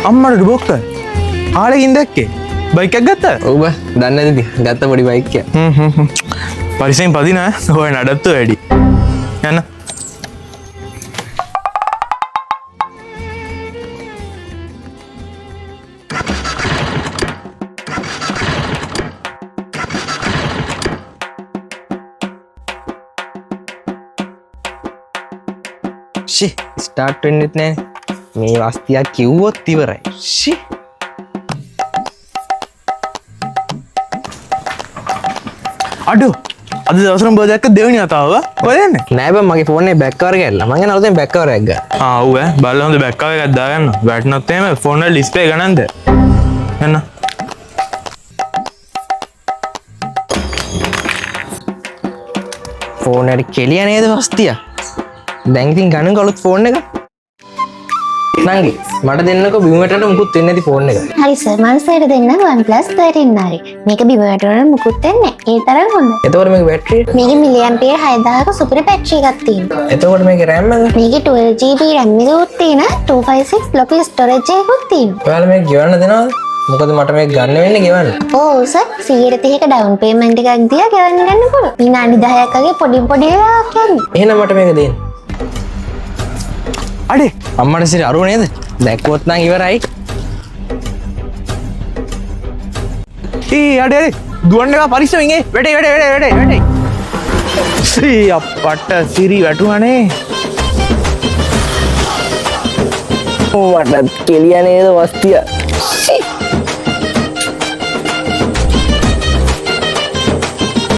අම්මට ඩුබොක්ක කාලෙකින් දැක්කේ බයික් එකක් ගත්තා. ඔව් බා, දන්නේ නැති ඉතින් ගත්ත පොඩි බයික් එක. හ්ම් හ්ම් හ්ම්. පරිස්සෙන් පදින ඈ. ඔය නඩත්තු වැඩි. යන්න. ෂි ස්ටාර්ට් වෙන්නෙත් නෑ. මේ වස්තියක් කිව්වොත් ඉවරයි. ෂි අඩෝ අද දවසටම උඹ දැක්ක දෙවෙනි වතාව බා. කොහෙද යන්නේ? නෑ බං, මගේ ෆෝන් එකේ බෑක් කවර් එක ඇරිලා. මං යන අලුතෙන් බෑක් කවර් එකක් ගන්න. ආ ඔව් ඈ, බලලා හොඳ බෑක් කවර් එකක් දාගන්න. වැටුනොත් එහෙම ෆෝන් වල ඩිස්ප්ලේ ගණන්ද? යන්න. ෆෝන් එකට කෙලිය නේද වස්තිය? දැන් ඉතින් ගන්නකො අලුත් ෆෝන් එක. නංගි මට දෙන්නකෝ බිම වැටෙන්න මුකුත් වෙන්නේ නැති ෆෝන් එක. හරි සර්, මං සර්ට දෙන්නම් OnePlus 13 හරි. මේක බිම වැටුණාට මුකුත් වෙන්නේ නැහැ. ඒ තරම් හොඳයි. එතකොට මේක බැටරිය? මේකේ මිලිඇම්පියර් 6000ක සුපිරි බැටරි එකක් තියෙනවා. එතකොට මේකේ RAM එක? මේකේ 12 GB RAM එකකුත් තියෙනවා, 256 ලොකු ස්ටෝරේජ් එකකුත් තියෙනවා. ඔයාලා මේක ගෙවන්න දෙනවද? මොකද මට මේක ගන්න වෙන්නේ ගෙවන්න. ඔව් සර්, 130ක ඩවුන් පේමන්ට් එකක් දීලා ගෙවන්න ගන්න පුළුවන්. විනාඩි 10ක් වගේ පොඩි පොඩි වෙලාවක් යන්නේ. එහෙනම් මට මේක දෙන්න. අඩේ අම්මට සිරි අරුව නේද? දැක්කොත් නම් ඉවරයි. ඒ අඩේ අඩේ දුවන්න එපා, පරිස්සමින් ඒ වැටේ වැටේ වැටේ වැටේ වැටේ. සී අප්පට සිරි වැටුණානේ. මටත් කෙලිය නේද වස්තිය?